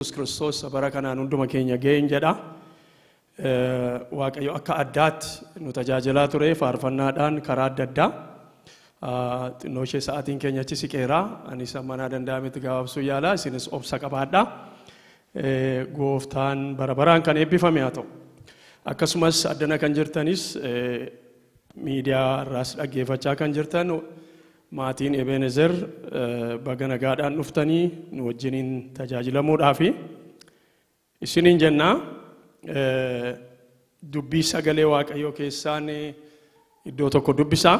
Yesuus Kiristoos bara kanaan hunduma keenya ga'een jedha. Waaqayyo akka addaatti nu tajaajilaa ture faarfannaadhaan karaa adda addaa. Xinnoo ishee sa'aatiin keenya achi siqeera. Anis amma naa danda'ametti gabaabsuu yaala. Isinis obsa qabaadha. Gooftaan bara baraan kan eebbifame haa ta'u. Akkasumas addana kan jirtanis, miidiyaa irraas dhaggeeffachaa kan jirtan, maatiin Ebenezer baga nagaadhaan dhuftanii nu wajjiniin tajaajilamuudhaafi isiniin jennaa. Dubbii sagalee Waaqayyoo keessaan iddoo tokko dubbisaa.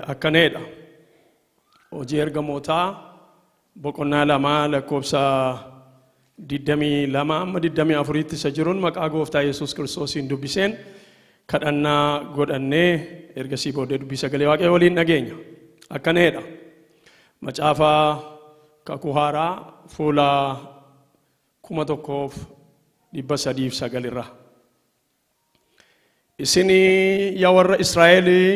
Akkanadha. Hojii Ergamootaa boqonnaa 2 lakkoofsa 22 amma 24tti isa jiruun maqaa Gooftaa Yesuus Kiristoosiin dubbiseen kadhannaa godhannee ergasii booddee dubbii sagalee Waaqayyoo waliin dhageenya. Akkanadha. Macaafa Kakuu Haaraa fuula 1309 irra. Isinii yaa warra Israa'elii,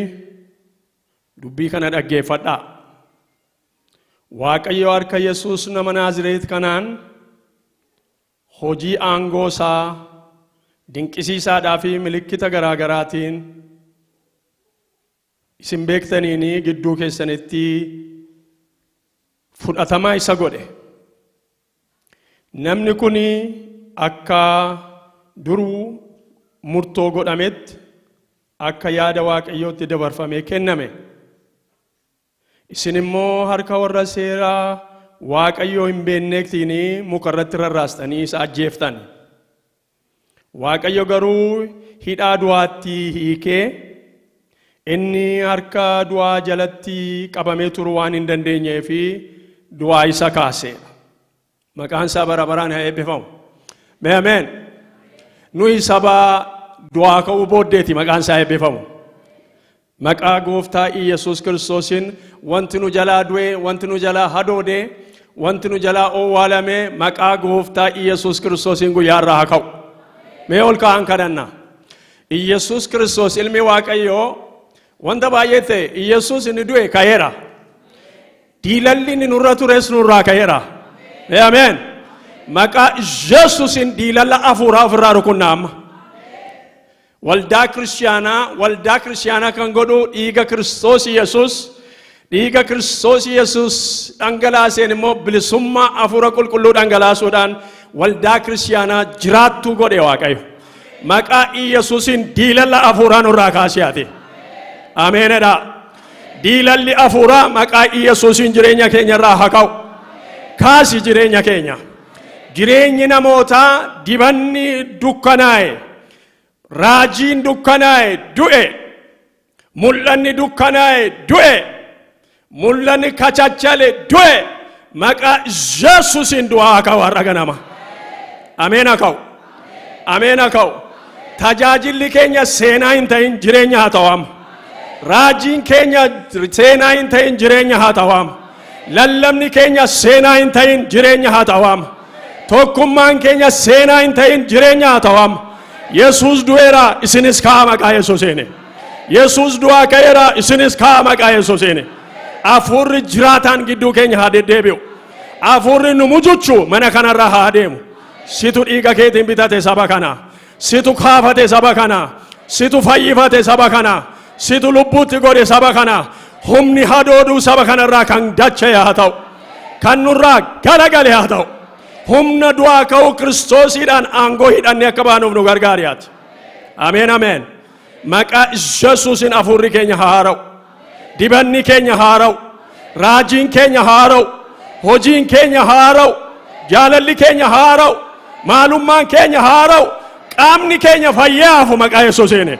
dubbii kana dhaggeeffadhaa. Waaqayyo harka Yesuus nama Naazireet kanaan hojii aangoo isaa dinqisiisaadhaa fi milikkita garaa garaatiin isin beektaniin gidduu keessanitti fudhatamaa isa godhe. Namni kun akka duruu murtoo godhametti akka yaada Waaqayyootti dabarfamee kenname. Isin immoo harka warra seeraa Waaqayyoo hin beekneetiin muka irratti rarraastanii isa ajjeeftan. Waaqayyo garuu hidhaa du'aatti hiikee, inni harka du'aa jalatti qabamee turu waan hin dandeenyee fi du'aa isa kaase. Maqaan isaa bara baraan haa eebbifamu. Mee ameen. Nuyi saba du'aa ka'uu booddeeti, maqaan isaa eebbifamu. Maqaa Gooftaa Iyyasuus Kiristoosiin wanti nu jalaa du'e, wanti nu jalaa hadoode, wanti nu jalaa owwaalame maqaa Gooftaa Iyyasuus Kiristoosiin guyyaa irraa haa ka'u. Mee ol ka'an kadhanna. Iyyasuus Kiristoos ilmi Waaqayyoo wanta baay'ee ta'e, Iyyasuus inni du'e ka'eera. Diilalli inni nurra tures nurraa ka'eera. Mee ameen. Maqaa Yesuusiin diilalla hafuuraa ofirraa rukunnaa amma. Waldaa kiristiyaanaa, waldaa kiristiyaanaa kan godhu dhiiga Kiristoos Yesuus, dhiiga Kiristoos Yesuus dhangalaaseen immoo bilisummaa hafuura qulqulluu dhangalaasuudhaan waldaa kiristiyaanaa jiraattuu godhe Waaqayyo. Maqaa Yesuusiin diilalla hafuuraa nurraa kaasee ati. Ameenedha. Diilalli hafuuraa maqaa Yesuusiin jireenya keenya irraa haa ka'u. Kaasi jireenya keenya. Jireenyi namootaa dibanni dukkanaa'e. Raajiin dukkanaa'e du'e. Mul'anni dukkanaa'e du'e. Mul'anni kachachale du'e. Maqaa Yesuusiin du'aa haa ka'u har'a ganama. Ameen haa ka'u. Ameen haa ka'u. Tajaajilli keenya seenaa hin ta'in, jireenya haa ta'u amma. Raajiin keenya seenaa hin ta'in, jireenya haa ta'u amma. Lallabni keenya seenaa hin ta'in, jireenya haa ta'u amma. Tokkummaan keenya seenaa hin ta'in, jireenya haa ta'u amma. Yesuus du'eera, isinis ka'a maqaa Yesuusiin. Yesuus du'aa ka'eera, isinis ka'a maqaa Yesuusiin. Hafuurri jiraataan gidduu keenya haa deddeebi'u. Hafuurri nu mujuchu mana kanarraa haa deemu. Situ dhiiga keetiin bitate saba kana. Situ kaafate saba kana. Situ fayyifate saba kana. Situ lubbuutti godhe saba kana. Humni hadooduu saba kanarraa kan dacha'e haa ta'u. Kan nurraa galagale haa ta'u. Humna du'aa ka'uu Kiristoosiidhaan aangoo hidhannee akka baanuuf nu gargaari ati. Ameen, ameen. Maqaa Yesuusiin hafuurri keenya haa haara'u. Dibanni keenya haara'u. Raajiin keenya haara'u. Hojiin keenya haara'u. Jaalalli keenya haara'u. Maalummaan keenya haara'u. Qaamni keenya fayyaafu maqaa Yesuusiin.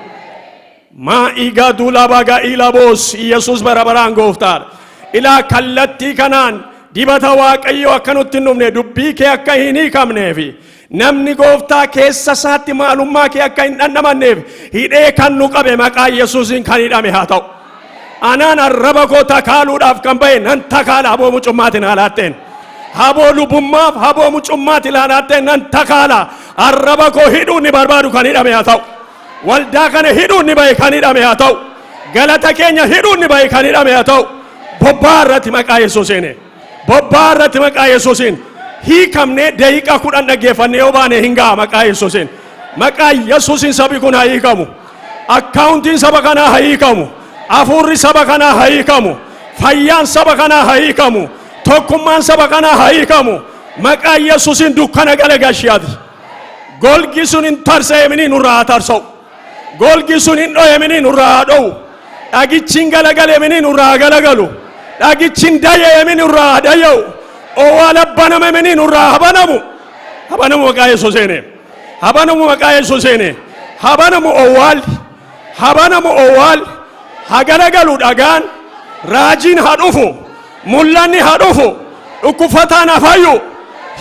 Maa'igaa duulaa ilaboos, Yesuus bara baraan gooftaadha. Ilaa, kallattii kanaan dibata Waaqayyoo akka nutti hin dhufne, dubbii kee akka hin hiikamneefi namni gooftaa keessa isaatti maalummaa kee akka hin dhandhamanneef hidhee kan nu qabe maqaa Yesuusiin kan hidhame haa ta'u. Anaan arraba koo takaaluudhaaf kan ba'e nan takaala, haboo mucummaatiin haalaatteen. Haboo lubummaaf haboo mucummaatiin haalaatteen nan takaala. Arraba koo hidhuun ni barbaadu kan hidhame haa ta'u. Waldaa kana hidhuun ni ba'e kan hidhame haa ta'u. Galata keenya hidhuun ni ba'e kan hidhame haa ta'u. Bobbaa irratti maqaa Yesuusiin. Bobbaa irratti maqaa Yesuusiin. Hiikamnee daqiiqaa 10 dhaggeeffannee yoo baane hin ga'a maqaa Yesuusiin. Maqaa Yesuusiin sabi kun haa hiikamu. Akkaawuntiin saba kanaa haa hiikamu. Hafuurri saba kanaa haa hiikamu. Fayyaan saba kanaa haa hiikamu. Tokkummaan saba kanaa haa hiikamu. Maqaa Yesuusiin dukkana gale gashiyaati. Golgi sun hin tarsa'emini nurraa haa tarsa'u. Golgi sun hin dho'emini nurraa haa dho'u. Dhagichi hin galagalemini nurraa haa galagalu. Dhagichi hin daya'emini nurraa haa daya'u. Owwaala banamemini nurraa haa banamu. Haa banamu maqaa Yesuusiin. Haa banamu maqaa Yesuusiin. Haa banamu owwaalli. Haa banamu owwaalli. Haa galagalu dhagaan. Raajiin haa dhufu. Mul'anni haa dhufu. Dhukkufataan haa fayyu.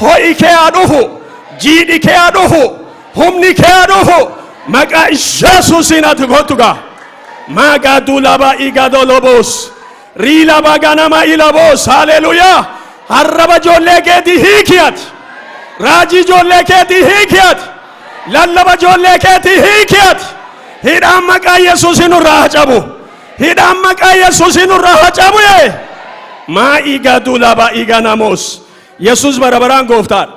Ho'i kee haa dhufu. Jiidhi kee haa dhufu. Humni kee haa dhufu. Maqaa Yesuusiin ati kottu gaa. Maagaa duulabaa igadolobos. Riilabaa ganama ilabos. Haleluyaa. Arraba ijoollee keetii hiiki ati. Raajii ijoollee keetii hiiki ati. Lallaba ijoollee keetii hiiki ati. Hidhaan maqaa Yesuusiin nurraa haa cabu. Hidhaan maqaa Yesuusiin nurraa haa cabu yee. Maa igadulaba iganamos. Yesuus bara baraan gooftaadha.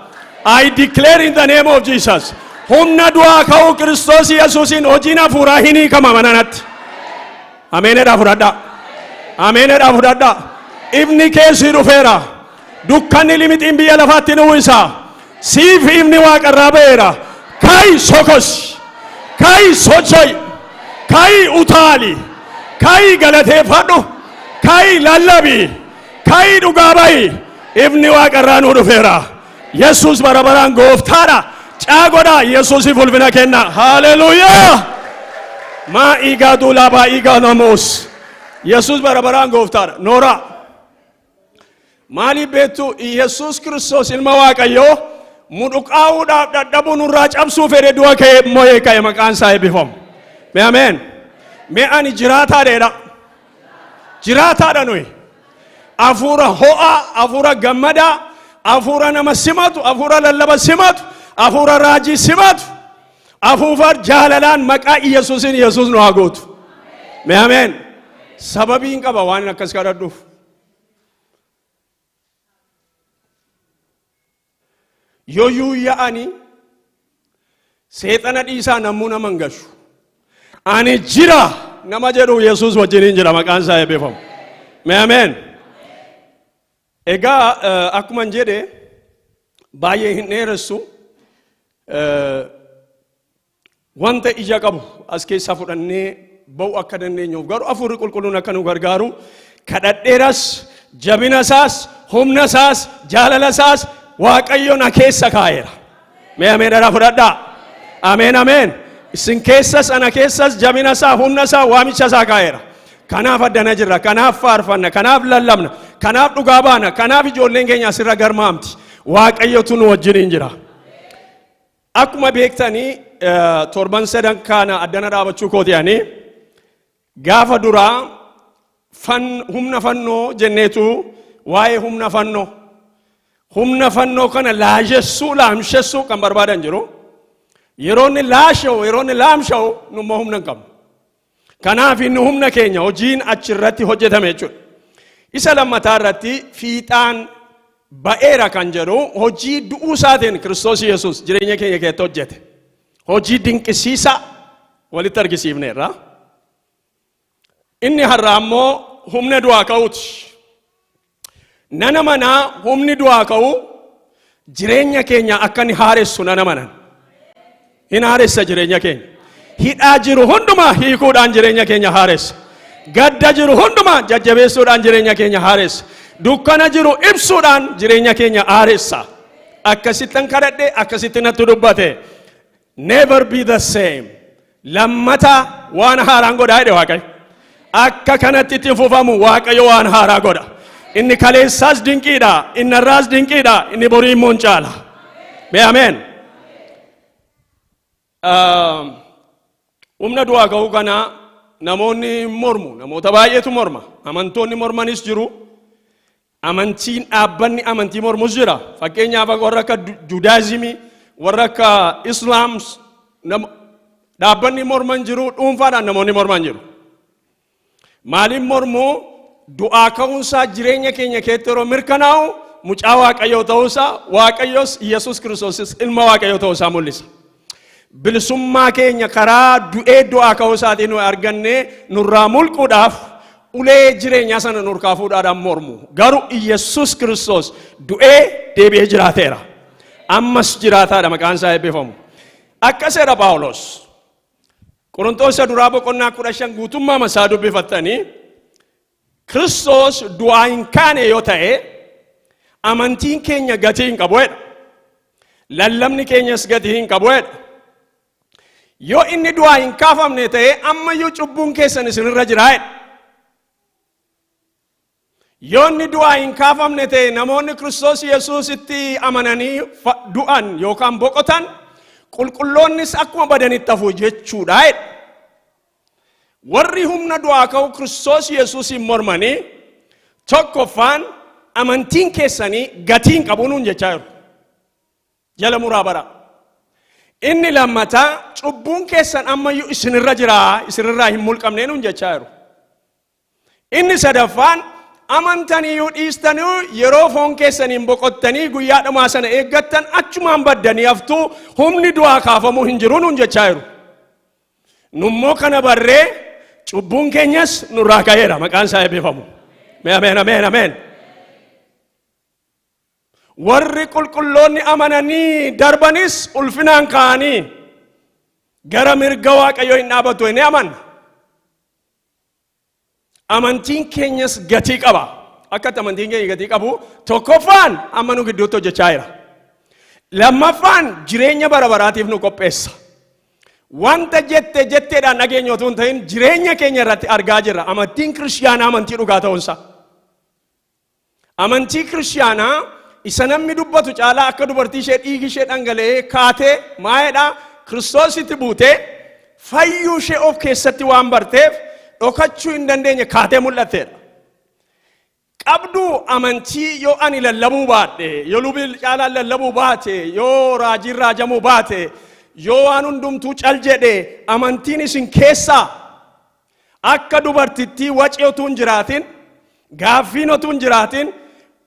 I declare in the name of Jesus. Humna du'aa ka'uu Kiristoos Yesuusiin hojiin hafuuraa hin hiikama mananatti. Ameenedhaa fudhadhaa. Ameenedhaa fudhadhaa. Ifni kee sii dhufeera. Dukkanni limixiin biyya lafaatti ni uwwisa. Siif ifni waaqarraa ba'eera. Ka'i sokosi. Ka'i socho'i. Ka'i utaali. Ka'i galateeffadhu. Ka'i lallabi. Ka'i dhugaa ba'i. Ifni waaqarraa nuu dhufeera. Yesuus bara baraan gooftaadha. Caa godhaa Yesuusiif ulfina kenna. Haleluuyaa. Maa igaa duulaa baa igaa namoos. Yesuus bara baraan gooftaadha. Nooraa. Maaliif beektu? Yesuus Kiristoos ilma Waaqayyoo mudhuqaa'uudhaaf dadhabuu nurraa cabsuu fedhe du'a ka'ee mo'ee ka'e, maqaan isaa eebbifamu. Mee ameen. Mee ani jiraataadheedha. Jiraataadha nuyi. Hafuura ho'aa, hafuura gammadaa, hafuura nama simatu, hafuura lallaba simatu, hafuura raajii simatu, hafuura jaalalaan maqaa Yesuusiin Yesuus nu haa gootu. Mee ameen. Sababiin qaba waan akkas kadhadhuuf. Yoo yuuyya'anii seexana dhiisaa namuu nama hin gashu. Ani jira nama jedhu Yesuus wajjiniin jira, maqaan isaa eebbifamu. Mee ameen. Egaa akkuma hin jedhe baay'ee hin dheeressu. Wanta ija qabu as keessaa fudhannee ba'u akka dandeenyuuf garuu Hafuurri Qulqulluun akka nu gargaaru kadhadheeras. Jabina isaas, humna isaas, jaalala isaas Waaqayyo na keessa kaa'eera. Mee ameen dhala fudhadhaa. Ameen, ameen. Isin keessas ana keessas jabina isaa, humna isaa, waamicha isaa kaa'eera. Kanaaf addana jirra, kanaaf faarfanna, kanaaf lallabna, kanaaf dhugaa baana, kanaaf ijoolleen keenya asirra garmaamti. Waaqayyotu nu wajjiniin jira. Akkuma beektanii torban sadan kana addana dhaabachuu kooti. Ani gaafa duraa humna fannoo jenneetu waa'ee humna fannoo kana laajessuu, laamshessuu kan barbaadan jiru. Yeroo inni laasha'u, yeroo inni laamsha'u, nummoo humna hin qabnu. Kanaaf inni humna keenya hojiin achirratti hojjetame jechuudha. Isa lammataa irratti fiixaan ba'eera kan jedhu hojii du'uu isaatiin Kiristoos Yesuus jireenya keenya keessatti hojjete. Hojii dinqisiisaa walitti argisiifneerra. Inni har'aa immoo humna du'aa ka'uuti. Nana manaa humni du'aa ka'uu jireenya keenya akka inni haaressu nana manan. Hin haaressa jireenya keenya. Hidhaa jiru hundumaa hiikuudhaan jireenya keenya haaressa. Gadda jiru hundumaa jajjabeessuudhaan jireenya keenya haaressa. Dukkana jiru ibsuudhaan jireenya keenya haaressa. Akkasittan kadhadhe, akkasitti natti dubbate. Never be the same. Lammata waan haaraan godhaa jedhe Waaqayyo. Akka kanatti itti fufamu Waaqayyo waan haaraa godha. Inni kaleessaas dinqiidha, inni har'aas dinqiidha, inni borii immoo hin caala. Mee ameen. Humna du'aa ka'uu kana namoonni mormu, namoota baay'eetu morma. Amantoonni mormanis jiru. Amantiin dhaabbanni amantii mormus jira. Fakkeenyaaf warra akka Judaayizimii, warra akka Islaam dhaabbanni morman jiru, dhuunfaadhaan namoonni morman jiru. Maaliin mormuu? Du'aa ka'uunsaa jireenya keenya keessatti yeroo mirkanaa'u mucaa Waaqayyoo ta'uusaa, Waaqayyos Yesuus Kiristoosis ilma Waaqayyoo ta'uusaa mul'isa. Bilisummaa keenya karaa du'ee du'aa ka'uu isaatiin nuyi arganne nurraa mulquudhaaf, ulee jireenyaa sana nurkaa fuudhaadhaan mormu. Garuu Yesuus Kiristoos du'ee deebi'ee jiraateera. Ammas jiraataadha, maqaan isaa eebbifamu. Akkas jedha Phaawulos. Qorontoos isa duraa boqonnaa 15 guutummaa masaa dubbifattanii, Kiristoos du'aa hin kaane yoo ta'e amantiin keenya gatii hin qabu jedha. Lallabni keenyas gatii hin qabu jedha. Yoo inni du'aa hin kaafamne ta'e ammayyuu cubbuun keessan isinirra jira jedha. Yoo inni du'aa hin kaafamne ta'e namoonni Kiristoos Yesuusitti amananii du'an yookaan boqotan, qulqulloonnis akkuma badanitti hafu jechuudha jedha. Warri humna du'aa ka'u Kiristoos Yesuusiin mormanii tokkoffaan amantiin keessanii gatii hin qabu nuun jechaa jiru. Jala muraa bara. Inni lammataa cubbuun keessan ammayyuu isinirra jira, isinirraa hin mulqamne nuun jechaa jiru. Inni sadaffaan amantaniyyuu dhiistanii yeroo foon keessaniin boqottanii guyyaa dhumaa sana eeggattan achumaan baddanii haftuu, humni du'aa kaafamuu hin jiru nuun jechaa jiru. Nummoo kana barree cubbuun keenyas nurraa ka'eera, maqaan isaa eebbifamu. Mee ameen, ameen, ameen. Warri qulqulloonni amananii darbanis ulfinaan ka'anii gara mirga Waaqayyoo hin dhaabatu inni amanna. Amantiin keenyas gatii qaba. Akka itti amantiin keenya gatii qabu, tokkoffaan amma nu gidduutti hojjechaa jira. Lammaffaan jireenya bara baraatiif nu qopheessa. Wanta jette jetteedhaan dhageenya otoo hin ta'in jireenya keenya irratti argaa jirra. Amantiin kiristiyaanaa amantii dhugaa ta'uunsa. Amantii kiristiyaanaa isa namni dubbatu caalaa akka dubartii ishee dhiigi ishee dhangala'ee kaatee maayedhaa Kiristoositti buutee fayyuu ishee of keessatti waan barteef dhokachuu hin dandeenye, kaatee mul'atteedha. Qabduu amantii yoo ani lallabuu baadhe, yoo lubi caalaan lallabuu baate, yoo raajiin raajamuu baate, yoo waan hundumtuu cal jedhe, amantiin isin keessaa akka dubartittii waci otuu hin jiraatin, gaaffiin otuu hin jiraatin,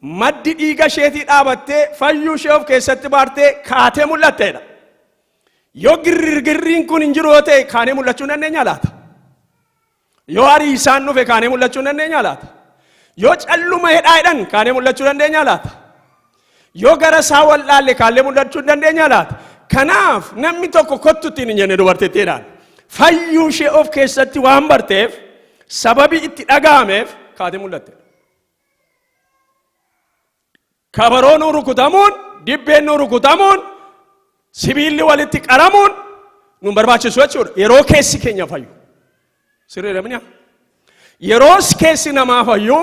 maddi dhiiga isheetii dhaabattee fayyuu ishee of keessatti baartee kaatee mul'atteedha. Yoo girgirriin kun hin jiru yoo ta'e kaanee mul'achuu hin dandeenya laata? Yoo ariisaan dhufe kaanee mul'achuu hin dandeenya laata? Yoo calluma hedhaa jedhan kaanee mul'achuu dandeenya laata? Yoo gara isaa wallaalle kaanee mul'achuu hin dandeenya laata? Kanaaf namni tokko kottu ittiin hin jenne dubartittiidhaan. Fayyuu ishee of keessatti waan barteef, sababii itti dhaga'ameef kaatee mul'atte. Kabaroo nu rukutamuun, dibbeen nu rukutamuun, sibiilli walitti qaramuun nu barbaachisu jechuudha. Yeroo keessi keenya fayyu. Sirriidha mi'a? Yeroo keessi namaa fayyu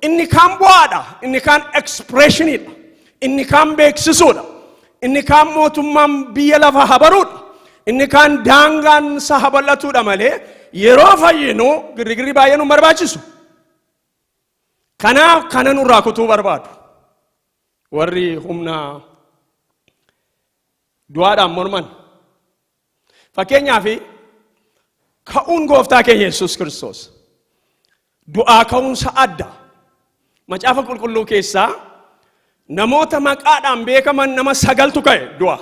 inni kaan bu'aadha, inni kaan expressioniidha, inni kaan beeksisuudha, inni kaan mootummaan biyya lafa habaruudha, inni kaan daangaan isaa habal'atuudha malee yeroo fayyinu girrigirri baay'ee nu barbaachisu. Kanaaf kana nurraa kutuu barbaadu. Warri humna du'aadhaan morman. Fakkeenyaaf, ka'uun gooftaa keenya Yesuus Kiristoos du'aa ka'uunsa adda. Macaafa qulqulluu keessaa namoota maqaadhaan beekaman nama sagaltu ka'e du'a.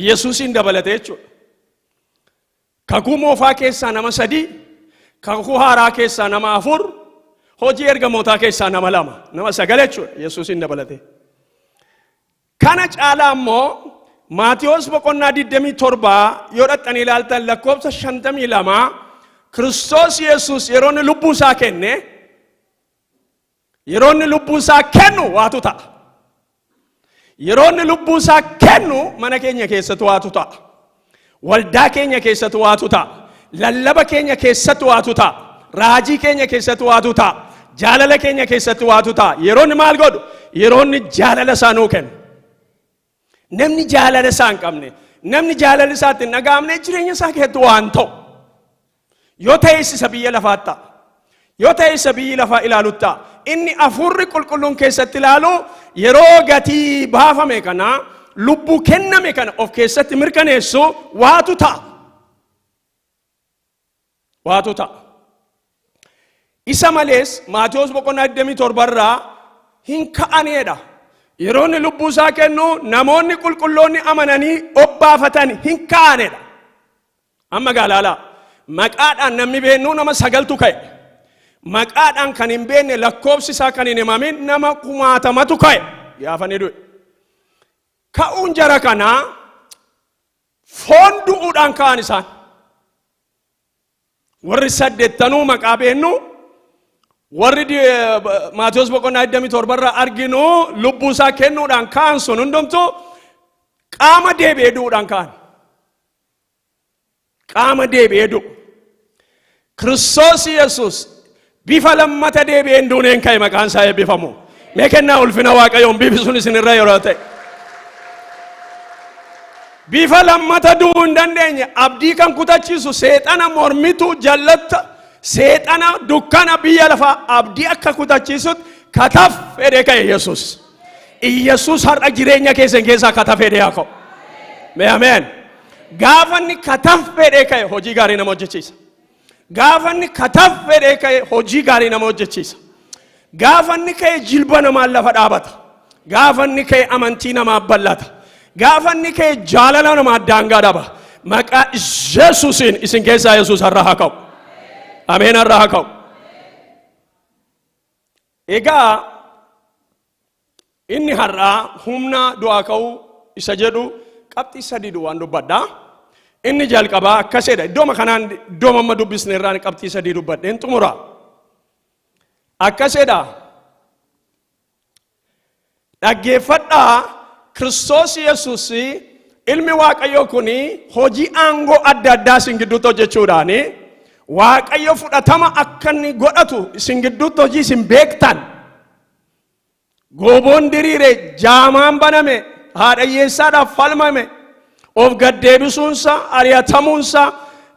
Yesuusiin dabalatee jechuudha. Kakuu moofaa keessaa nama sadii, kakuu haaraa keessaa nama afur, hojii ergamootaa keessaa nama lama, nama sagal jechuudha Yesuusiin dabalatee. Kana caalaa immoo Maatiyoos boqonnaa 27 yoo dhaxxanii ilaaltan lakkoofsa 52, Kiristoos Yesuus yeroo inni lubbuu isaa kenne, yeroo inni lubbuu isaa kennu waatu ta'a. Yeroo inni lubbuu isaa kennu mana keenya keessatti waatu ta'a. Waldaa keenya keessatti waatu ta'a. Lallaba keenya keessatti waatu ta'a. Raajii keenya keessatti waatu ta'a. Jaalala keenya keessatti waatu ta'a. Yeroo inni maal godhu? Yeroo inni jaalala isaa nuu kennu. Namni jaalala isaa hin qabne, namni jaalala isaatti hin dhaga'amne jireenya isaa keessatti waan ta'u. Yoo ta'e isa biyya lafaatti ta'a. Yoo ta'e isa biyyi lafaa ilaalutti ta'a. Inni afurri qulqulluun keessatti ilaalu yeroo gatii baafame kana, lubbuu kenname kana of keessatti mirkaneessu waatu ta'a. Waatu ta'a. Isa malees Maatiyoos boqonnaa 27 irraa Hin ka'aneedha. Yeroo inni lubbuu isaa kennu namoonni qulqulloonni amananii obbaafatan hin ka'anedha. Amma gaa laalaa. Maqaadhaan namni beeknu nama sagaltu ka'e. Maqaadhaan kan hin beekne, lakkoofsi isaa kan hin himamin nama kumaatamatu ka'e gaafa inni du'e. Ka'uun jara kanaa foon du'uudhaan ka'an isaan. Warri saddeettanuu maqaa beennu, warri Maatiyos boqonnaa 27 irraa arginu, lubbuu isaa kennuudhaan ka'an sun hundumtu qaama deebi'ee du'uudhaan ka'an. Qaama deebi'ee du'u. Kiristoos Yesuus bifa lammata deebi'ee hin duuneen ka'e, maqaan isaa eebbifamu. Mee kennaa ulfina Waaqayyoon bifi sun isinirra yeroo ta'e. Bifa lammata du'uu hin dandeenye, abdii kan kutachiisu, seexana mormitu jallatta, seexana dukkana biyya lafaa abdii akka kutachiisutti kataf fedhee ka'e Yesuus. Yesuus har'a jireenya keessan keessaa kataf fedhee haa ka'u. Mee ameen. Gaafa inni kataf fedhee ka'e hojii gaarii nama hojjechiisa. Gaafa inni kataf fedhee ka'e hojii gaarii nama hojjechiisa. Gaafa inni ka'e jilba namaa lafa dhaabata. Gaafa inni ka'e amantii namaa bal'ata. Gaafa inni ka'e jaalala namaa daangaa dhaba. Maqaa Yesuusiin isin keessaa Yesuus har'a haa ka'u. Ameen, har'a haa ka'u. Egaa inni har'aa humna du'aa ka'uu isa jedhu qabxii sadii duwwaan dubbadha. Inni jalqabaa akkasidha. Iddooma kanaan, iddooma amma dubbisne irraan qabxii sadii dubbadheen xumura. Akkasidha. Dhaggeeffadhaa, Kiristoos Yesuus ilmi Waaqayyoo kun hojii aangoo adda addaa isin gidduutti hojjechuudhaan Waaqayyo fudhatama akka inni godhatu isin gidduutti hojii isin beektan. Gooboon diriire, jaamaan baname, haadha hiyyeessaadhaaf falmame, of gaddeebisuunsa, ari'atamuunsa,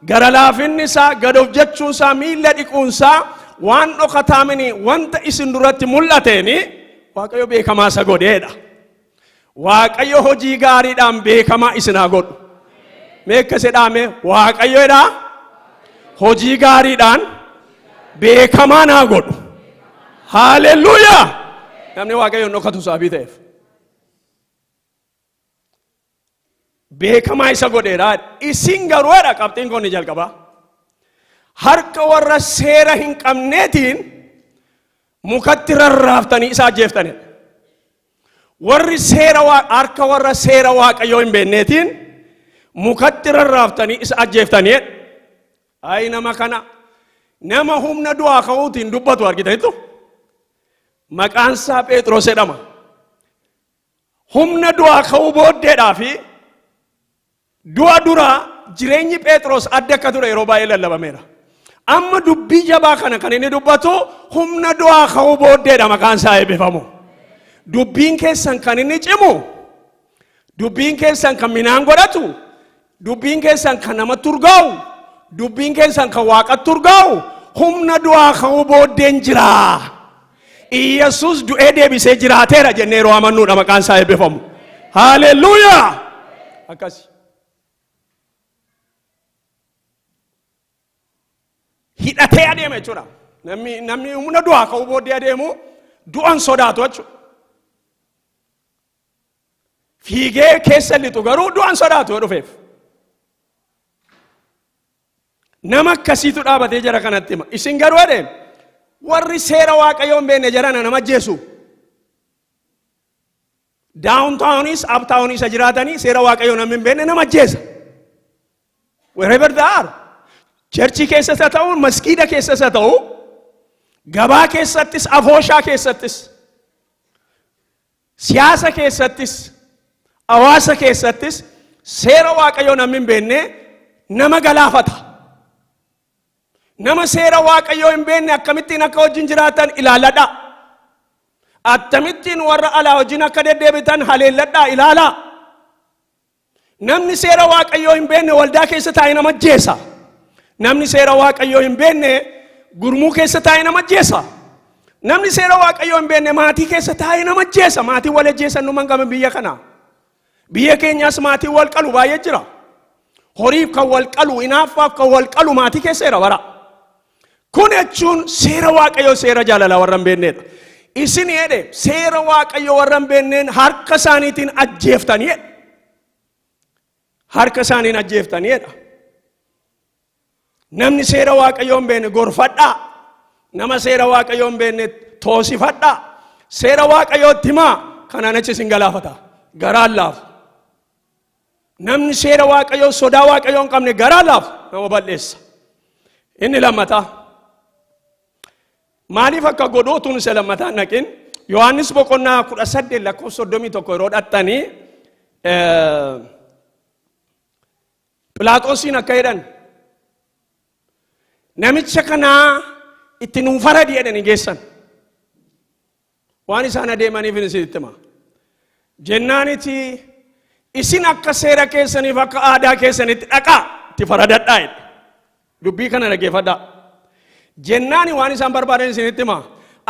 gara laafinni gad of jechuunsaa, miilla dhiquunsaa waan dhokataamini wanta isin duratti mul'ateeni Waaqayyo beekamaa isa godheedha. Waaqayyo hojii gaariidhaan beekamaa isin haa godhu. Mee akkas jedhaame, Waaqayyoodha hojii gaariidhaan beekamaa naa godhu. Haalelluuyaa! Namni Waaqayyoon dhokatu sababii ta'eef. Beekamaa isa godheera. Isin garuu jedha qabxiin kun ni jalqaba. Harka warra seera hin qabneetiin mukatti rarraaftanii isa ajjeeftanidha. Warri seera harka warra seera Waaqayyoo hin beekneetiin mukatti rarraaftanii isa ajjeeftanidha. Ayi, nama kana, nama humna du'aa ka'uutiin dubbatu argitanitu, maqaan isaa Phexros jedhama. Humna du'aa ka'uu booddeedhaa fi du'a dura jireenyi Phexros adda akka ture yeroo baay'ee lallabameera. Amma dubbii jabaa kana kan inni dubbatu humna du'aa ka'uu booddeedha, maqaan isaa eebbifamu. Dubbiin keessan kan inni cimu, dubbiin keessan kan minaan godhatu, dubbiin keessan kan namatti urgaa'u, dubbiin keessan kan Waaqatti urgaa'u humna du'aa ka'uu booddeen jira. Iyyasuus du'ee deebisee jiraateera jennee yeroo amannuudha, maqaan isaa eebbifamu. Haalelluuyaa! Akkasi. Hidhatee adeema jechuudha. Namni humna du'aa ka'uu booddee adeemu du'an sodaatu jechuudha. Fiigee keessa lixu garuu du'an sodaatu yoo dhufeef. Nama akkasiitu dhaabatee jara kanatti hima. Isin garuu jedhe, warri seera Waaqayyoo hin beekne jarana nama ajjeesu. Downtownis uptownis isa jiraatanii seera Waaqayyoo namni hin beekne nama ajjeesa. Wherever they are. Churchii keessas haa ta'u, maskiida keessas haa ta'u, gabaa keessattis, afooshaa keessattis, siyaasa keessattis, hawaasa keessattis seera Waaqayyoo namni hin beekne nama galaafata. Nama seera Waaqayyoo hin beekne akkamittiin akka wajjin jiraatan ilaaladhaa. Akkamittiin warra alaa wajjin akka deddeebitan haleelladhaa, ilaalaa. Namni seera Waaqayyoo hin beekne waldaa keessa taa'ee nama ajjeesa. Namni seera Waaqayyoo hin beekne gurmuu keessa taa'ee nama ajjeesa. Namni seera Waaqayyoo hin beekne maatii keessa taa'ee nama ajjeesa. Maatii wal ajjeesan nu mangame biyya kana. Biyya keenyaas maatii wal qalu baay'ee jira. Horiif kan wal qalu, hinaaffaaf kan wal qalu maatii keessa jira bara. Kun jechuun seera Waaqayyoo, seera jaalalaa warra hin beeknedha. Isin jedhe, seera Waaqayyo warra hin beekneen harka isaaniitiin ajjeeftanii jedhe. Harka isaaniin ajjeeftanii jedha. Namni seera Waaqayyoo hin beekne gorfadhaa. Nama seera Waaqayyoo hin beekne toosifadhaa. Seera Waaqayyootti himaa, kanaan achi isin galaafata. Garaan laafu. Namni seera Waaqayyoo, sodaa Waaqayyoo hin qabne garaan laafu, nama balleessa. Inni lammataa. Maaliif akka godhu utuun isa lammataa hin naqin, Yohaannis boqonnaa 18 lakkoofsa 31 yeroo dhaxxanii, Philaaxoosiin akka jedhan, "Namicha kanaa itti nuu faradi" jedhanii geessan. Waan isaan adeemaniif isinitti hima. Jennaaniti, "Isin akka seera keessaniif akka aadaa keessanitti dhaqaa itti faradadhaa" jedhe. Dubbii kana dhaggeeffadhaa. Jennaani waan isaan barbaadan isinitti hima.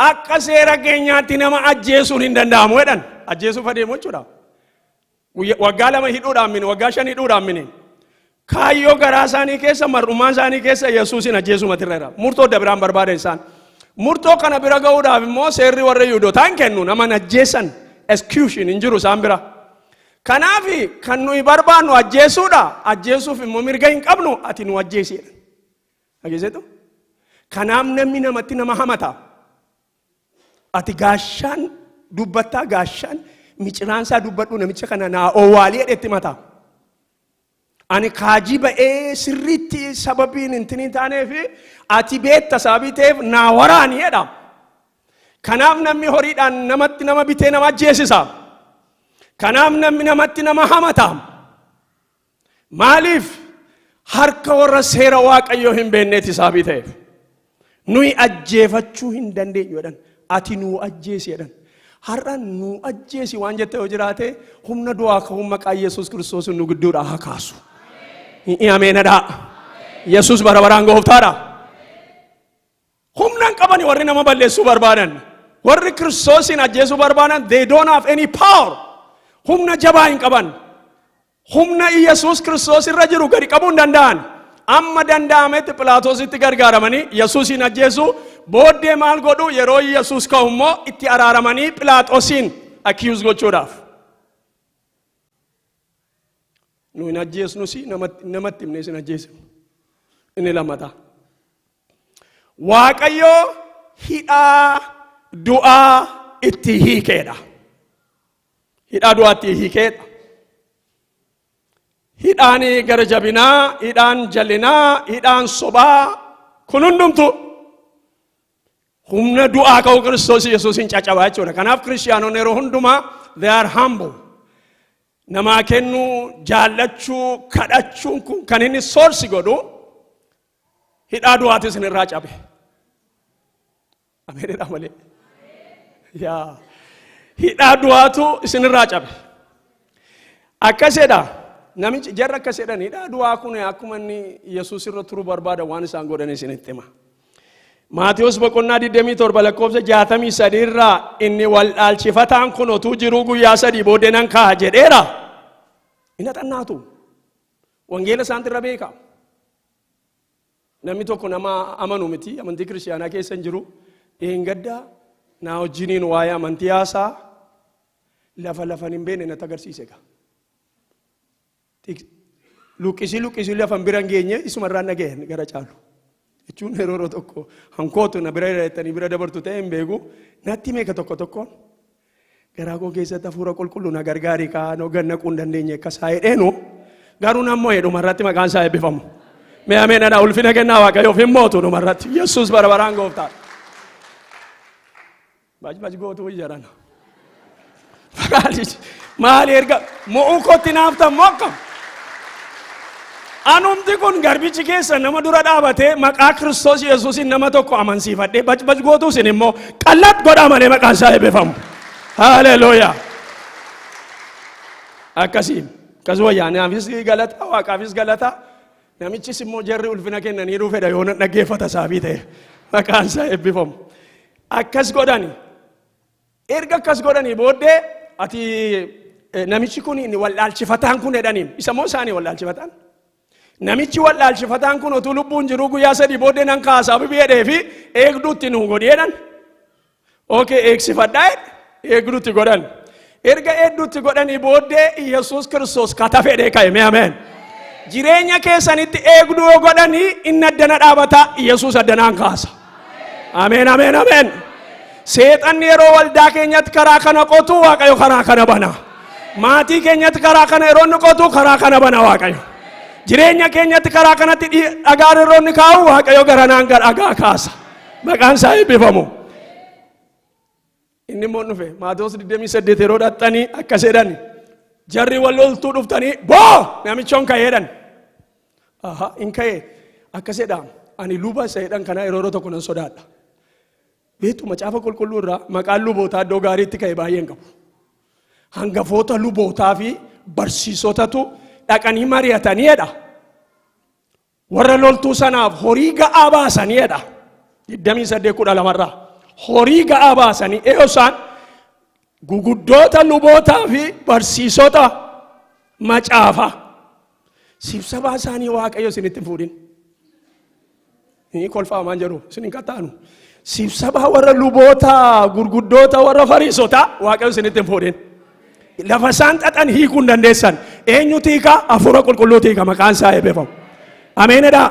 "Akka seera keenyaatti nama ajjeesuun hin danda'amu" jedhan. Ajjeesuuf adeemu jechuudha. Waggaa 2 hidhuudhaan mini, waggaa 5 hidhuudhaan mini. Kaayyoo garaa isaanii keessa, mar'ummaan isaanii keessa Yesuusin ajjeesuu matirra jira. Murtoo adda biraan barbaadan isaan. Murtoo kana bira ga'uudhaaf immoo seerri warra Yihuudootaa hin kennu, nama hin ajjeesan, execution hin jiru isaan bira. Kanaaf kan nuyi barbaannu ajjeesuudha. Ajjeesuuf immoo mirga hin qabnu, ati nu ajjeesi jedhan. Dhageesseetu? Kanaaf namni namatti nama hamata. Ati gaashaan dubbattaa, gaashaan miciraansaa dubbadhu, namicha kana naa owwaalii jedhetti mata. Ani kaajii ba'ee sirriitti sababiin hin taaneef, ati beetta sababii ta'eef naa waraani jedha. Kanaaf namni horiidhaan namatti nama bitee nama ajjeesisa. Kanaaf namni namatti nama hamata. Maaliif? Harka warra seera Waaqayyoo hin beekneeti sababii ta'eef. "Nuyi ajjeefachuu hin dandeenyu" jedhan. "Ati nuu ajjeesi" jedhan. Har'a nuu ajjeesi waan jette yoo jiraate, humna du'aa ka'uun maqaa Yesuus Kiristoos nu gidduudhaa haa kaasu. Ameenadhaa. Yesuus bara baraan gooftaadha. Humna hin qabani warri nama balleessuu barbaadan. Warri Kiristoosiin ajjeesuu barbaadan, they don't have any power. Humna jabaa hin qaban. Humna Yesuus Kiristoos irra jiru gadi qabuu hin danda'an. Amma danda'ametti Philaatoositti gargaaramanii Yesuusiin ajjeesu. Booddee maal godhu? Yeroo Yesuus ka'u immoo itti araaramanii Philaatoosiin accuse gochuudhaaf. Nu hin ajjeesnus, namatti himnee isin ajjeesinu. Inni lammataa. Waaqayyo hidhaa du'aa itti hiikeedha. Hidhaa du'aa itti hiikeedha. Hidhaan gara jabinaa, hidhaan jallinaa, hidhaan sobaa kun hundumtu humna du'aa ka'uu Kiristoos Yesuusin caccabaa jechuudha. Kanaaf kiristiyaanonni yeroo hundumaa they are humble. Namaa kennuu, jaallachuu, kadhachuun kun kan inni source godhu hidhaa du'aatis irraa cabe. Ameenidha malee. Yaa, hidhaa du'aatu isinirraa cabe. Akkasidha. Namichi jarra akkas jedhan, hidhaa du'aa kun akkuma inni Yesuus irra turu barbaada, waan isaan godhan isinitti hima. Maatiyus boqonnaa 27 lakkoofsa 63 irraa, inni wal dhaalchifataan kun otuu jiruu "Guyyaa 3 booddee nan ka'a" jedheera. Inni xannaatu. Wangeela isaanti irra beeka. Namni tokko nama amanu miti, amantii kiristiyaanaa keessa hin jiru. Dheengadda naa wajjiniin waa'ee amantii haasaa, lafa lafan hin beekne natti agarsiise egaa. Luqqisii luqqisii lafan bira hin geenye isuma irraan dhaga'e gara caalu. Jechuun yeroo tokko hankootu na bira jettanii bira dabartu ta'e hin beeku. Natti meeqa tokko tokkoon garaa koo keessatti, "Hafuura qulqulluu na gargaari kaanoo gad naquu hin dandeenye" akka isaa jedheenu, garuu nammoo dhumarratti maqaan isaa eebbifamu. Mee ameenadha, ulfina kennaa Waaqayyoof, hin mootu dhumarratti. Yesuus bara baraan gooftaa. Baj baj gootu jedhan. Maali erga mo'uu kootti naaftan moo akkam? Anumti kun garbichi keessa nama dura dhaabatee maqaa Kiristoos Yesuusin nama tokko amansiifadhee baj baj gootu, isin immoo qallat godhaa malee, maqaan isaa eebbifamu. Haleluuyaa. Akkasii akkas wayyaa, naafis galata, Waaqaafis galata. Namichis immoo jarri ulfina kennaniiru fedha yoo nan dhaggeeffata isaabii ta'e, maqaan isaa eebbifamu. Akkas godhani. Erga akkas godhanii booddee, ati namichi kun inni wallaalchifataan kun jedhaniin, isa moo isaanii wallaalchifataan? Namichi wallaalchifataan kun otuu lubbuun jiruu "Guyyaa 3 booddee nan kaasaa" jedhee fi eegduutti nu godhi jedhan. Okay, eegsifadhaa jedhe. Eegduutti godhan. Erga eegduutti godhanii booddee Yesuus Kiristoos kata fedhee ka'e. Mee ameen. Jireenya keessanitti eegduu yoo godhanii inni addana dhaabata, Yesuus addanaan kaasa. Ameen, ameen, ameen. Seexanni yeroo waldaa keenyatti karaa kana qotu, Waaqayyo karaa kana bana. Maatii keenyatti karaa kana yeroo inni qotu, karaa kana bana Waaqayyo. Jireenya keenyatti karaa kanatti dhagaa yeroo inni kaa'u, Waaqayyo garanaan dhagaa kaasa. Maqaan isaa eebbifamu. Inni immoo dhufe Maatewos 28 yeroo dhaxxanii akkas jedhan, jarri wal loltuu dhuftanii boo namichoon ka'ee jedhan. Aha, in ka'e akkas jedha, ani luba isa jedhan kana yeroo yeroo tokko nan sodaadha. Beektu, macaafa qulqulluu irraa maqaan lubootaa iddoo gaariitti ka'e baay'een qabu. Hangafoota lubootaa fi barsiisotatu dhaqanii mari'atanii jedha. Warra loltuu sanaaf horii ga'aa baasanii jedha. 28:12 irraa. Horii ga'aa baasanii eeyoo isaan guguddoota lubootaa fi barsiisota macaafaa. Sibsabaa isaanii Waaqayyo isinitti hin fuudhin. Inni kolfaa waan jedhu isin hin qaxxaanu. Sibsabaa warra luboota gurguddoota warra fariisotaa Waaqayyo isinitti hin fuudhin. Lafa isaan xaxan hiikuu hin dandeessan. Eenyu hiika? Hafuura qulqulluu hiika, maqaan isaa eebbifamu. Ameenidha.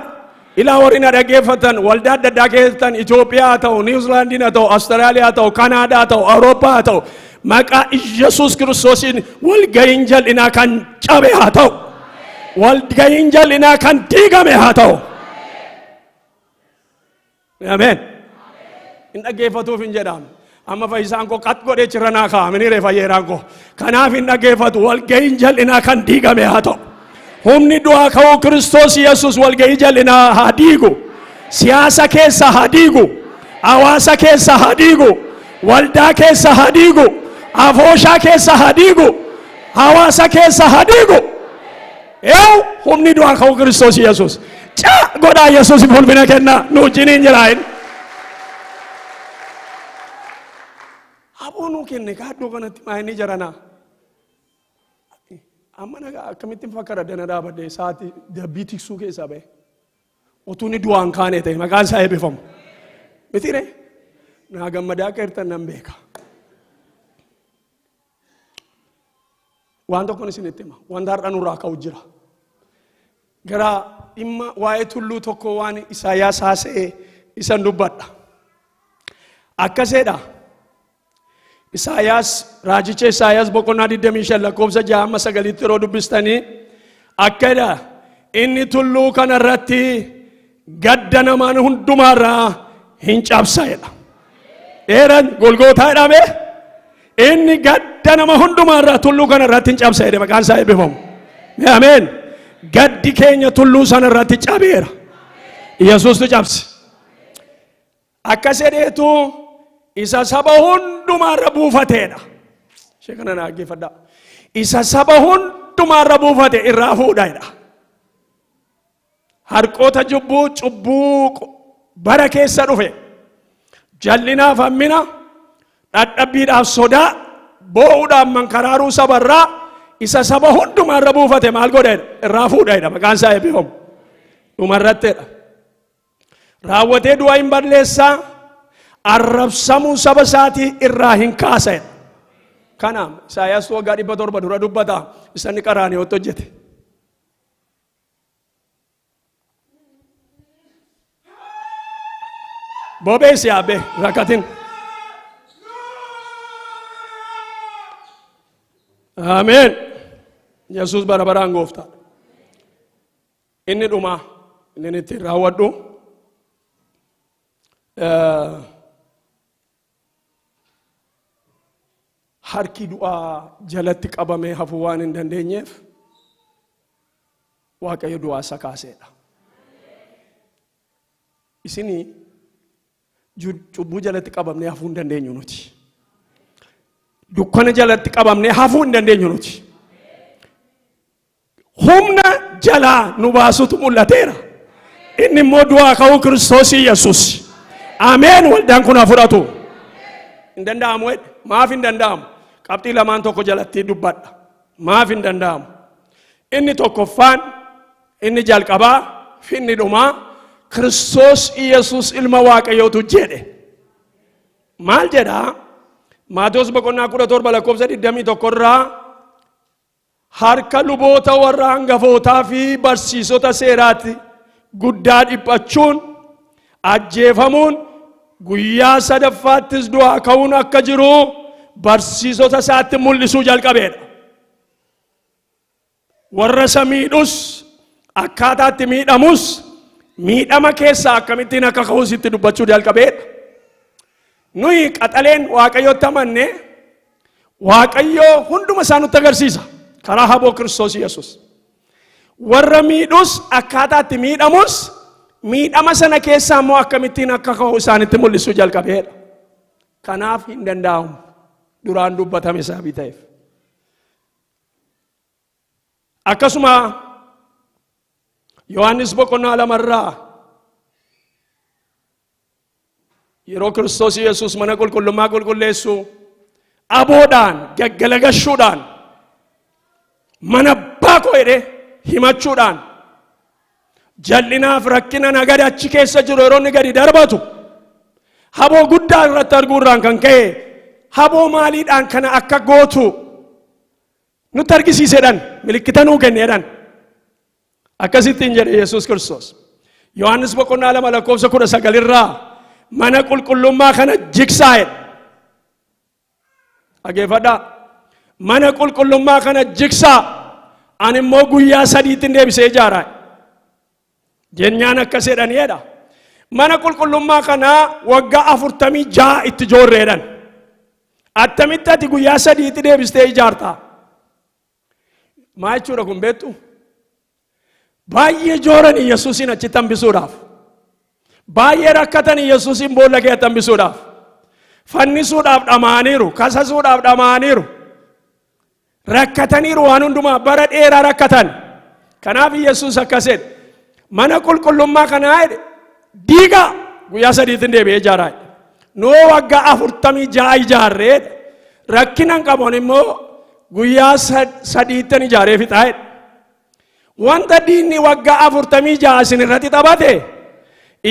Ilaa, warri na dhaggeeffatan waldaa adda addaa keessan, Itoophiyaa haa ta'u, Niwuzilaandiin haa ta'u, Awustiraaliyaa haa ta'u, Kanaadaa haa ta'u, Awurooppaa haa ta'u, maqaa Yesuus Kiristoosiin walga'iin jal'inaa kan cabe haa ta'u. Walga'iin jal'inaa kan diigame haa ta'u. Ameen. Hin dhaggeeffatuuf hin jedhamu. Amma fayyisaan koo qat godhee chirra naa kaa'a. Mini fayyeeraan koo. Kanaaf hin dhaggeeffatu. Walga'iin jal'inaa kan diigame haa ta'u. Humni du'aa ka'uu Kiristoos Yesuus walga'ii jal'inaa haa diigu. Siyaasa keessa haa diigu. Hawaasa keessa haa diigu. Waldaa keessa haa diigu. Afooshaa keessa haa diigu. Hawaasa keessa haa diigu. Eew, humni du'aa ka'uu Kiristoos Yesuus. Ca godhaa, Yesuus ulfina kennaa, nu wajjiniin jira inni. Aboo nuu kenne kaaddoo kanatti maa inni jaranaa. Amma nagaa akkamittiin fakkara dana dhaabadde sa'aatii dabbii tiksuu keessaa ba'e. Utuu inni du'aan kaane ta'e, maqaan isaa eebbifamu. Miti ree? Naa gammadaa akka jirtan nan beeka. Waan tokkoon isinitti hima. Wanta har'a nurraa ka'u jira. Gara dhimma waa'ee tulluu tokko waan Isaayyaas haasa'e isan dubbadha. Akkaseedha. Isaayyaas, raajicha Isaayyaas boqonnaa 25 lakkoofsa 6 amma 9tti yeroo dubbistanii akkadha. Inni tulluu kanarratti gadda namaan hundumaarraa hin cabsa jedha. Dheeran Golgootaa jedhame, inni gadda nama hundumaarraa tulluu kanarratti hin cabsa jedhe, maqaan isaa eebbifamu. Mee ameen. Gaddi keenya tulluu sanarratti cabeera. Yesuustu cabse. Akkas jedheetu isa saba hundumaarra buufateedha. Ishee kana na dhaggeeffadhaa. Isa saba hundumaarra buufate irraa fuudha jedha. Harqoota cubbuu, cubbuu bara keessa dhufe, jal'inaaf hammina, dhadhabbiidhaaf sodaa, boo'uudhaaf mankaraaruu sabarraa isa saba hundumaarra buufate maal godha? Irraa fuudha jedha, maqaan isaa eebbifamu. Dhumarrattedha. Raawwatee du'a hin balleessaa, arrabsamuu saba isaatii irraa hin kaasa jedha. Kanaaf Isaayyaas waggaa 700 dura dubbata, isa inni Qaraaniyootti hojjete. Bobeessi yaabbee rakkatin. Ameen. Yesuus bara baraan gooftaadha. Inni dhumaa inni ittiin raawwadhu, harki du'aa jalatti qabamee hafuu waan hin dandeenyeef Waaqayyo du'aa isa kaaseedha. Isinii cubbuu jalatti qabamnee hafuu hin dandeenyu nuti. Dukkana jalatti qabamnee hafuu hin dandeenyu nuti. Humna jalaa nu baasutu mul'ateera. Inni immoo du'aa ka'uu Kiristoosii Yesuus. Ameen, waldaan kun haa fudhatu. Hin danda'amu jedhe. Maaf hin danda'amu? Qabxii lamaan tokko jalatti dubbadha. Maaf hin danda'amu? Inni tokkoffaan, inni jalqabaa fi inni dhumaa, Kiristoos Yesuus ilma Waaqayyootu jedhe. Maal jedhaa? Maatewos boqonnaa 17 lakkoofsa 21 irraa, harka luboota warra hangafootaa fi barsiisota seeraatti guddaa dhiphachuun, ajjeefamuun, guyyaa sadaffaattis du'aa ka'uun akka jiru barsiisota isaatti mul'isuu jalqabeedha. Warra isa miidhus, akkaataatti miidhamus, miidhama keessaa akkamittiin akka ka'us itti dubbachuu jalqabeedha. Nuyi qaxaleen Waaqayyotti amanne, Waaqayyoo hunduma isaa nutti agarsiisa karaa haboo Kiristoos Yesuus. Warra miidhus, akkaataatti miidhamus, miidhama sana keessaa immoo akkamittiin akka ka'u isaanitti mul'isuu jalqabeedha. Kanaaf hin danda'amu, duraan dubbatame sababii ta'eef. Akkasuma Yohaannis boqonnaa 2rraa, yeroo Kiristoos Yesuus mana qulqullummaa qulqulleessu, aboodhaan gaggalagashuudhaan, "Mana abbaa koo" jedhee himachuudhaan, jal'inaaf rakkina nagada achi keessa jiru yeroo inni gadi darbatu, haboo guddaa irratti arguurraan kan ka'e, "Haboo maaliidhaan kana akka gootu nutti argisiisedhan, milikkita nuu kenneedhan." Akkasittiin jedhe Yesuus Kiristoos. Yohaannis boqonnaa 2 lakkoofsa 19rraa, "Mana qulqullummaa kana jigsaa," jedhe. Dhageeffadhaa. "Mana qulqullummaa kana jigsaa, ani immoo guyyaa 3tti deebisee ijaaraa." Jennaan akkas jedhaniidha. "Mana qulqullummaa kanaa waggaa 46 itti joorreedhan. Attamitti ati guyyaa 3tti deebistee ijaartaa?" Maa jechuudha kun beektu? Baay'ee jooran Yesuusin achitti hambisuudhaaf. Baay'ee rakkatan Yesuusin boolla keessatti hambisuudhaaf. Fannisuudhaaf dhamaaniiru, kasasuudhaaf dhamaaniiru. Rakkataniiru, waan hundumaa bara dheeraa rakkatan. Kanaaf Yesuus akkas jedhe. "Mana qulqullummaa kanaa," jedhe, "diigaa, guyyaa 3tti deebi'ee ijaaraa." Noo waggaa 46 ijaarree rakkina hin qabuun immoo guyyaa 3tti ijaaree fixaa jedhe. Wanta diinni waggaa 46 isin irratti taphate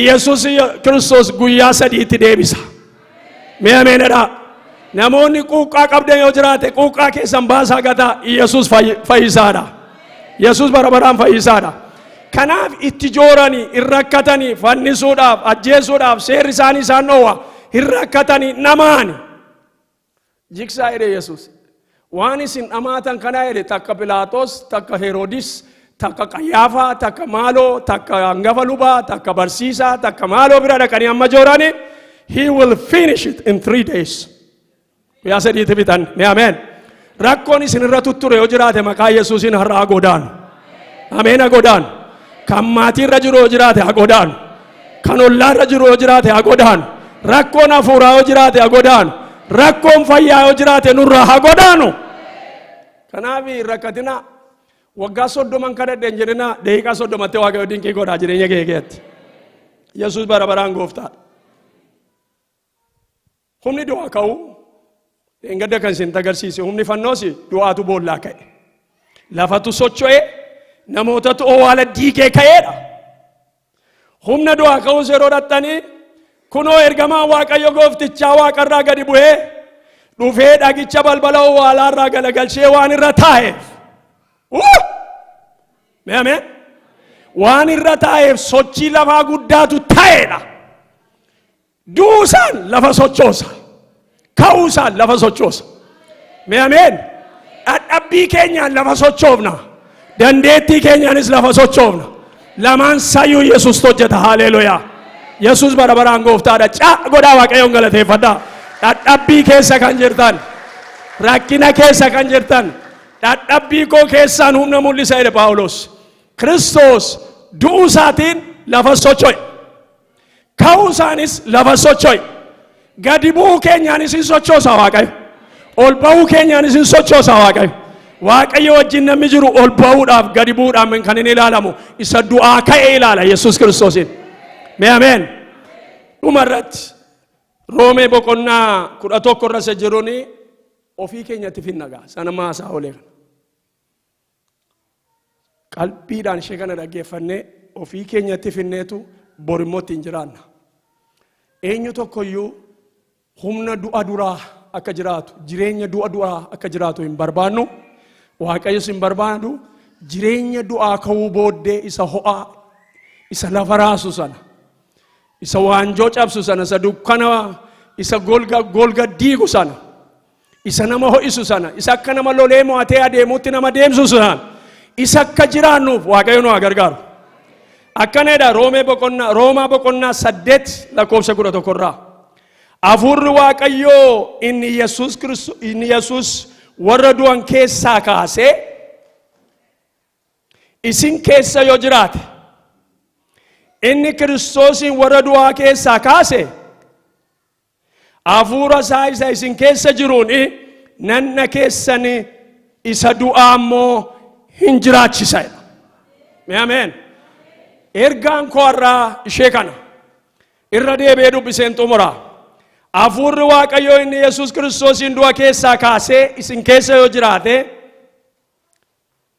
Yesuus Kiristoos guyyaa 3tti deebisa. Mee ameenadha. Namoonni quuqqaa qabdan yoo jiraate, quuqqaa keessan baasaa gataa. Yesuus fayyisaadha. Yesuus bara baraan fayyisaadha. Kanaaf itti jooranii, hin rakkatanii, fannisuudhaaf, ajjeesuudhaaf seerri isaanii isaan dhoowwa. Hin rakkatanii namaani. "Jigsaa," jedhe Yesuus. "Waan isin dhamaatan kanaa," jedhe, "takka Pilaatos, takka Heroodis, takka Qayyaafaa, takka maaloo, takka hangafa lubaa, takka barsiisaa, takka maaloo bira dhaqanii amma joorani, he will finish it in 3 days." Guyyaa 3tti fixan. Mee ameen. Rakkoon isin irra tutture yoo jiraate, maqaa Yesuusiin har'a haa godaanu. Ameen, haa godaanu. Kan maatii irra jiru yoo jiraate, haa godaanu. Kan ollaa irra jiru yoo jiraate, haa godaanu. Rakkoon hafuuraa yoo jiraate, haa godaanu. Rakkoon fayyaa yoo jiraate, nurraa haa godaanu. Kanaaf rakkatina waggaa 30n kadhadhe hin jedhina, daqiiqaa 30tti Waaqayyo dinqii godhaa jireenya kee keessatti. Yesuus bara baraan gooftaadha. Humni du'aa ka'uu dheengadda kan isin agarsiise, humni fannoosi du'aatu boollaa ka'e. Lafatu socho'e, namootatu owwaala diigee ka'eedha. Humna du'aa ka'uus yeroo dhaxxanii, kunoo ergamaan Waaqayyo gooftichaa waaqarraa gadi bu'ee dhufee dhagicha balbala owwaalaarraa galagalchee waan irra taa'eef. Mee ameen. Waan irra taa'eef sochii lafaa guddaatu ta'eedha. Duusaan lafa sochoosa. Ka'uusaan lafa sochoosa. Mee ameen. Dhadhabbii keenyaan lafa sochoofna. Dandeettii keenyaanis lafa sochoofna. Lamaan sayyuu Yesuus hojjeta. Haleluuyaa. Yesuus bara baraan gooftaadha. Caa godhaa Waaqayyoon galateeffadhaa. Dhadhabbii keessa kan jirtan, rakkina keessa kan jirtan, "Dhadhabbii koo keessaan humna mul'isa," jedhe Phaawulos. Kiristoos du'uu isaatiin lafa socho'e. Ka'uu isaanis lafa socho'e. Gadi bu'uu keenyaanis hin sochoosa Waaqayyo. Ol ba'uu keenyaanis hin sochoosa Waaqayyo. Waaqayyo wajjin namni jiru ol ba'uudhaaf gadi bu'uudhaaf kan inni ilaalamu isa du'aa ka'e ilaala, Yesuus Kiristoosiin. Mee ameen. Dhuma irratti Roomee boqonnaa 11 irra isa jiruun ofii keenyatti finna gaa sana maasaa olee kana. Qalbiidhaan ishee kana dhaggeeffannee ofii keenyatti finneetu borimmoo ittiin jiraanna. Eenyu tokkoyyuu Humna du'a duraa akka jiraatu, jireenya du'a duraa akka jiraatu hin barbaannu. Waaqayyos hin barbaadu. Jireenya du'aa ka'uu booddee isa ho'aa, isa lafa raasu sana, isa waanjoo cabsu sana, isa dukkana, isa golga golga diigu sana, isa nama ho'isu sana, isa akka nama lolee mo'atee adeemuutti nama deemsisu sana, isa akka jiraannuuf Waaqayyo nu haa gargaaru. Akkanadha, Roomee boqonnaa, Roomaa boqonnaa 8 lakkoofsa 11 irraa. Hafuurri Waaqayyoo inni Yesuus Kiristoos, inni Yesuus warra du'an keessaa kaasee isin keessa yoo jiraate, inni Kiristoosiin warra du'aa keessaa kaase hafuura isaa isa isin keessa jiruun nanna keessan isa du'aa immoo hin jiraachisa. Mee ameen. Ergaan koo har'aa ishee kana. Irra deebi'ee dubbiseen xumura. Hafuurri Waaqayyoo inni Yesuus Kiristoosiin du'a keessaa kaasee isin keessa yoo jiraate,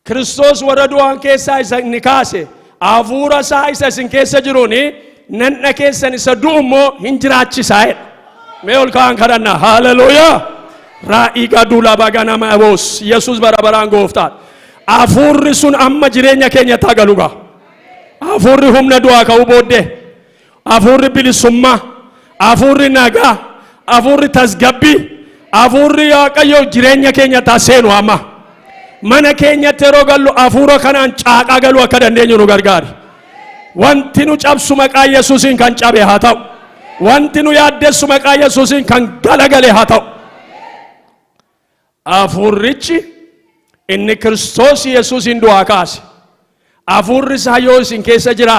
Kiristoos warra du'an keessaa isa inni kaase hafuura isaa isa isin keessa jiruun nanna keessan isa du'u immoo hin jiraachisaa jedha. Mee ol ka'an kadhannaa. Haleluuyaa. Raa'ii gaduula baganama aboos. Yesuus bara baraan gooftaadha. Hafuurri sun amma jireenya keenyatti haa galu gaa. Hafuurri humna du'aa ka'uu booddee, hafuurri bilisummaa, hafuurri nagaa, hafuurri tasgabbii, hafuurri Waaqayyo jireenya keenyatti haa seenu amma. Mana keenyatti yeroo gallu hafuura kanaan caaqaa galuu akka dandeenyu nu gargaari. Wanti nu cabsu maqaa Yesuusiin kan cabe haa ta'u. Wanti nu yaaddessu maqaa Yesuusiin kan galagale haa ta'u. Hafuurrichi inni Kiristoos Yesuusiin du'aa kaase, hafuurri isaa yoo isin keessa jiraate.